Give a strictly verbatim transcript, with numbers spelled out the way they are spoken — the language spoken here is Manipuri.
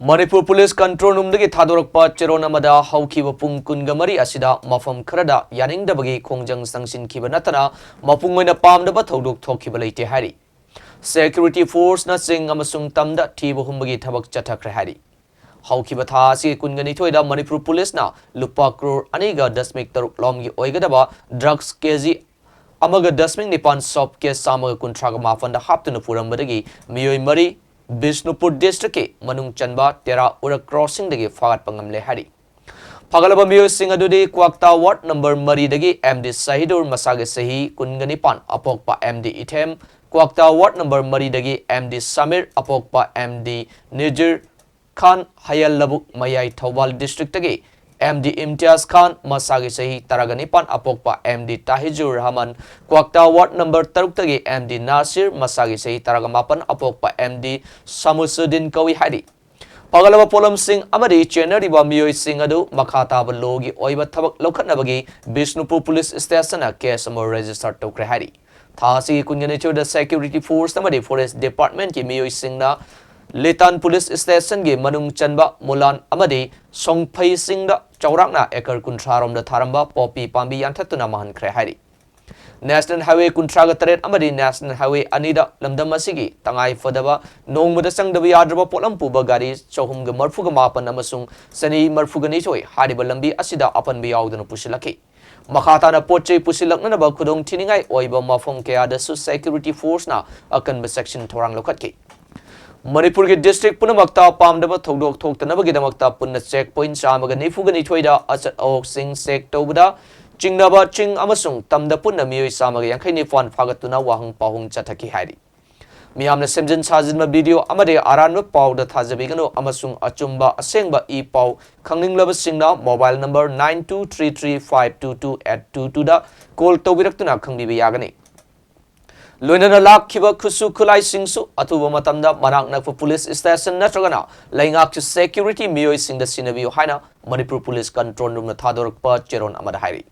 ꯃꯅꯤꯄꯨꯔ ꯄꯨꯂꯤꯁ ꯀꯟꯇ꯭ꯔꯣꯜ ꯔꯨꯝꯗꯒꯤ ꯊꯥꯗꯣꯔꯛꯄ ꯆꯦꯔꯣꯜ ꯑꯃꯗ ꯍꯧꯈꯤꯕ ꯄꯨꯡ ꯀꯨꯟꯒ ꯃꯔꯤ ꯑꯁꯤꯗ ꯃꯐꯝ ꯈꯔꯗ ꯌꯥꯅꯤꯡꯗꯕꯒꯤ ꯈꯣꯡꯖꯪ ꯆꯪꯁꯤꯟꯈꯤꯕ ꯅꯠꯇꯅ ꯃꯄꯨꯡ ꯑꯣꯏꯅ ꯄꯥꯝꯗꯕ ꯊꯧꯗꯣꯛ ꯊꯣꯛꯈꯤꯕ ꯂꯩꯇꯦ ꯍꯥꯏꯔꯤ꯫ ꯁꯦꯀ꯭ꯌꯨꯔꯤꯇꯤ ꯐꯣꯔꯁꯅ ꯆꯤꯡ ꯑꯃꯁꯨꯡ ꯇꯝꯗ ꯊꯤꯕ ꯍꯨꯝꯕꯒꯤ ꯊꯕꯛ ꯆꯠꯊꯈ꯭ꯔꯦ ꯍꯥꯏꯔꯤ꯫ ꯍꯧꯈꯤꯕ ꯊꯥ ꯑꯁꯤꯒꯤ ꯀꯨꯟꯒ ꯅꯤꯊꯣꯏꯗ ꯃꯅꯤꯄꯨꯔ ꯄꯨꯂꯤꯁꯅ ꯂꯨꯄꯥ ꯀ꯭ꯔꯣꯔ ꯑꯅꯤꯒ ꯗꯁꯃꯤꯛ ꯇꯔꯨꯛ ꯂꯣꯝꯒꯤ ꯑꯣꯏꯒꯗꯕ ꯗ꯭ꯔꯒꯁ ꯀꯦꯖꯤ ꯑꯃꯒ ꯗꯁꯃꯤꯛ ꯅꯤꯄꯥꯟ ꯁꯣꯐ ꯀꯦꯁ ꯆꯥꯝꯃꯒ ꯀꯨꯟꯊ꯭ꯔꯥꯒ ꯃꯥꯄꯟꯗ ꯍꯥꯞꯇꯨꯅ ꯄꯨꯔꯝꯕꯗꯒꯤ ꯃꯤꯑꯣꯏ ꯃꯔꯤ ꯕꯤꯁꯅꯨꯄꯨꯔ ꯗꯤꯁꯇ꯭ꯔꯤꯛꯀꯤ ꯃꯅꯨꯡ ꯆꯟꯕ ꯇꯦꯔꯥ ꯎꯔꯛ ꯀ꯭ꯔꯣꯁꯤꯡꯗꯒꯤ ꯐꯥꯒꯠꯄ ꯉꯝꯂꯦ ꯍꯥꯏꯔꯤ꯫ ꯐꯥꯒꯠꯂꯕ ꯃꯤꯑꯣꯏꯁꯤꯡ ꯑꯗꯨꯗꯤ ꯀ꯭ꯋꯥꯛꯇꯥ ꯋꯥꯔꯗ ꯅꯝꯕꯔ ꯃꯔꯤꯗꯒꯤ ꯑꯦꯝ ꯗꯤ ꯁꯍꯤꯗꯨꯔ, ꯃꯁꯥꯒꯤ ꯆꯍꯤ ꯀꯨꯟꯒ ꯅꯤꯄꯥꯟ, ꯑꯄꯣꯛꯄ ꯑꯦꯝ ꯗꯤ ꯏꯊꯦꯝ, ꯀ꯭ꯋꯥꯛꯇꯥ ꯋꯥꯔꯗ ꯅꯝꯕꯔ ꯃꯔꯤꯗꯒꯤ ꯑꯦꯝ ꯗꯤ ꯁꯃꯤꯔ, ꯑꯄꯣꯛꯄ ꯑꯦꯝ ꯗꯤ ꯅꯤꯖꯤꯔ ꯈꯥꯟ, ꯍꯌꯦꯜ ꯂꯕꯨꯛ, ꯃꯌꯥꯏ ꯊꯧꯕꯥꯜ ꯗꯤꯁꯇ꯭ꯔꯤꯛꯇꯒꯤ ꯑꯦꯝ ꯗꯤ ꯏꯝꯇꯤꯌꯥꯖ ꯈꯥꯟ, ꯃꯁꯥꯒꯤ ꯆꯍꯤ ꯇꯔꯥꯒ ꯅꯤꯄꯥꯟ, ꯑꯄꯣꯛꯄ ꯑꯦꯝ ꯗꯤ ꯇꯥꯍꯤꯖꯨꯔ ꯔꯍꯃꯟ, ꯀ꯭ꯋꯥꯛꯇꯥ ꯋꯥꯔꯗ ꯅꯝꯕꯔ ꯇꯔꯨꯛꯇꯒꯤ ꯑꯦꯝ ꯗꯤ ꯅꯥꯁꯤꯔ, ꯃꯁꯥꯒꯤ ꯆꯍꯤ ꯇꯔꯥꯒ ꯃꯥꯄꯟ, ꯑꯄꯣꯛꯄ ꯑꯦꯝ ꯗꯤ ꯁꯃꯨꯁꯨꯗꯤꯟ ꯀꯧꯏ ꯍꯥꯏꯔꯤ꯫ ꯐꯒꯠꯂꯕ ꯄꯣꯠꯂꯝꯁꯤꯡ ꯑꯃꯗꯤ ꯆꯦꯟꯅꯔꯤꯕ ꯃꯤꯑꯣꯏꯁꯤꯡ ꯑꯗꯨ ꯃꯈꯥ ꯇꯥꯕ ꯂꯣꯒꯤ ꯑꯣꯏꯕ ꯊꯕꯛ ꯂꯧꯈꯠꯅꯕꯒꯤ ꯕꯤꯁꯅꯨꯄꯨꯔ ꯄꯨꯂꯤꯁ ꯁ꯭ꯇꯦꯁꯟꯅ ꯀꯦꯁ ꯑꯃ ꯔꯦꯖꯤꯁꯇꯔ ꯇꯧꯈ꯭ꯔꯦ ꯍꯥꯏꯔꯤ꯫ ꯊꯥ ꯑꯁꯤꯒꯤ ꯀꯨꯟꯒ ꯅꯤꯊꯣꯏꯗ ꯁꯦꯀ꯭ꯌꯨꯔꯤꯇꯤ ꯐꯣꯔꯁ ꯑꯃꯗꯤ ꯐꯣꯔꯦꯁ ꯗꯤꯄꯥꯔꯠꯃꯦꯟꯠꯀꯤ ꯃꯤꯑꯣꯏꯁꯤꯡꯅ ꯂꯤꯇꯥꯟ ꯄꯨꯂꯤꯁ ꯁ꯭ꯇꯦꯁꯟꯒꯤ ꯃꯅꯨꯡ ꯆꯟꯕ ꯃꯨꯂꯥꯟ ꯑꯃꯗꯤ ꯁꯣꯡꯐꯩꯁꯤꯡꯗ ꯆꯥꯎꯔꯥꯛꯅ ꯑꯦꯀꯔ ꯀꯨꯟꯊ꯭ꯔꯥ ꯔꯣꯝꯗ ꯊꯥꯔꯝꯕ ꯄꯣꯄꯤ ꯄꯥꯝꯕꯤ ꯌꯥꯟꯊꯠꯇꯨꯅ ꯃꯥꯡꯍꯟꯈ꯭ꯔꯦ ꯍꯥꯏꯔꯤ꯫ ꯅꯦꯁꯅꯦꯜ ꯍꯥꯏꯋꯦ ꯀꯨꯟꯊ꯭ꯔꯥꯒ ꯇꯔꯦꯠ ꯑꯃꯗꯤ ꯅꯦꯁꯅꯦꯜ ꯍꯥꯏꯋꯦ ꯑꯅꯤꯗ ꯂꯝꯗꯝ ꯑꯁꯤꯒꯤ ꯇꯉꯥꯏ ꯐꯗꯕ ꯅꯣꯡꯃꯗ ꯆꯪꯗꯕ ꯌꯥꯗ꯭ꯔꯕ ꯄꯣꯠꯂꯝ ꯄꯨꯕ ꯒꯥꯔꯤ ꯆꯍꯨꯝꯒ ꯃꯔꯤꯐꯨꯒ ꯃꯥꯄꯟ ꯑꯃꯁꯨꯡ ꯆꯅꯤ ꯃꯔꯤꯐꯨꯒ ꯅꯤꯊꯣꯏ ꯍꯥꯏꯔꯤꯕ ꯂꯝꯕꯤ ꯑꯁꯤꯗ ꯑꯄꯟꯕ ꯌꯥꯎꯗꯅ ꯄꯨꯁꯤꯜꯂꯛꯈꯤ꯫ ꯃꯈꯥ ꯇꯥꯅ ꯄꯣꯠ ꯆꯩ ꯄꯨꯁꯤꯜꯂꯛꯅꯅꯕ ꯈꯨꯗꯣꯡ ꯊꯤꯅꯤꯡꯉꯥꯏ ꯑꯣꯏꯕ ꯃꯐꯝ ꯀꯌꯥꯗꯁꯨ ꯁꯦꯀ꯭ꯌꯨꯔꯤꯇꯤ ꯐꯣꯔꯁꯅ ꯑꯀꯟꯕ ꯆꯦꯛꯁꯤꯟ ꯊꯧꯔꯥꯡ ꯂꯧꯈꯠꯈꯤ꯫ ꯃꯅꯤꯄꯨꯔꯒꯤ ꯗꯤꯁꯇ꯭ꯔꯤꯛ ꯄꯨꯝꯅꯃꯛꯇ ꯄꯥꯝꯗꯕ ꯊꯧꯗꯣꯛ ꯊꯣꯛꯇꯅꯕꯒꯤꯗꯃꯛꯇ ꯄꯨꯟꯅ ꯆꯦꯛ ꯄꯣꯏꯟꯠ ꯆꯥꯝꯃꯒ ꯅꯤꯐꯨꯒ ꯅꯤꯊꯣꯏꯗ ꯑꯆꯠ ꯑꯋꯣꯛꯁꯤꯡ ꯆꯦꯛ ꯇꯧꯕꯗ ꯆꯤꯡꯅꯕ ꯆꯤꯡ ꯑꯃꯁꯨꯡ ꯇꯝꯗ ꯄꯨꯟꯅ ꯃꯤꯑꯣꯏ ꯆꯥꯝꯃꯒ ꯌꯥꯡꯈꯩ ꯅꯤꯄꯥꯟ ꯐꯥꯒꯠꯇꯨꯅ ꯋꯥꯍꯪ ꯄꯥꯎꯍꯪ ꯆꯠꯊꯈꯤ ꯍꯥꯏꯔꯤ꯫ ꯃꯤꯌꯥꯝꯅ ꯁꯦꯝꯖꯤꯟ ꯁꯥꯖꯤꯟꯕ ꯚꯤꯗꯤꯑꯣ ꯑꯃꯗꯤ ꯑꯔꯥꯟꯕ ꯄꯥꯎꯗ ꯊꯥꯖꯕꯤꯒꯅꯨ ꯑꯃꯁꯨꯡ ꯑꯆꯨꯝꯕ ꯑꯁꯦꯡꯕ ꯏ ꯄꯥꯎ ꯈꯪꯅꯤꯡꯂꯕꯁꯤꯡꯅ mobile number nine two three three five two two eight two two ꯗ ꯀꯣꯜ ꯇꯧꯕꯤꯔꯛꯇꯨꯅ ꯈꯪꯕꯤꯕ ꯌꯥꯒꯅꯤ꯫ ꯂꯣꯏꯅꯅ ꯂꯥꯛꯈꯤꯕ ꯈꯨꯠꯁꯨ ꯈꯨꯠꯂꯥꯏꯁꯤꯡꯁꯨ ꯑꯊꯨꯕ ꯃꯇꯝꯗ ꯃꯅꯥꯛ ꯅꯛꯄ ꯄꯨꯂꯤꯁ ꯁ꯭ꯇꯦꯁꯟ ꯅꯠꯇ꯭ꯔꯒꯅ ꯂꯩꯉꯥꯛꯀꯤ ꯁꯦꯀ꯭ꯌꯨꯔꯤꯇꯤ ꯃꯤꯑꯣꯏꯁꯤꯡꯗ ꯁꯤꯟꯅꯕꯤꯌꯨ ꯍꯥꯏꯅ ꯃꯅꯤꯄꯨꯔ ꯄꯨꯂꯤꯁ ꯀꯟꯇ꯭ꯔꯣꯜ ꯔꯨꯝꯅ ꯊꯥꯗꯣꯔꯛꯄ ꯆꯦꯔꯣꯜ ꯑꯃꯗ ꯍꯥꯏꯔꯤ꯫